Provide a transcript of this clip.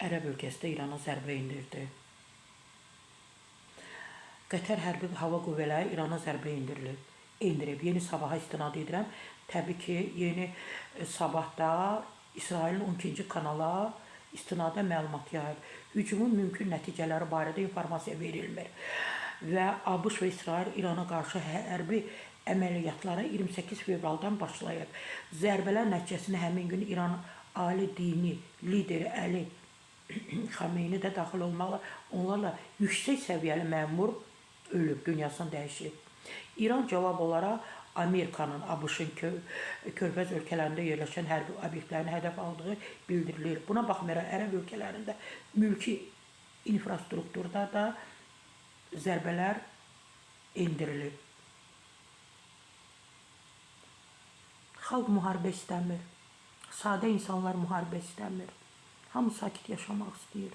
Ərəb ölkəsi də İrana zərbə endirdi. Qətər hərbi hava qüvvələri İrana zərbə endirilib. Endirib. Yeni Sabaha istinad edirəm. Təbii ki, Yeni Sabahda İsrailin 12-ci kanala istinadən məlumat yayıb. Hücumun mümkün nəticələri barədə informasiya verilmir. Və ABŞ və İsrail İrana qarşı hərbi əməliyyatlara 28 fevraldan başlayıb. Zərbələr nəticəsində həmin gün İran ali dini lideri Əli Xameyni də daxil olmaqla onlarla yüksək səviyyəli məmur ölüb, dünyasını dəyişib. İran cavab olaraq Amerikanın, ABŞ-ın Körfəz ölkələrində yerləşən hərbi obyektlərini hədəf aldığı bildirilir. Buna baxmayaraq ərəb ölkələrində mülki infrastrukturda da zərbələr endirilib. Xalq müharibə istəmir. Sadə insanlar müharibə istəmir. Hamı sakit yaşamaq istəyir.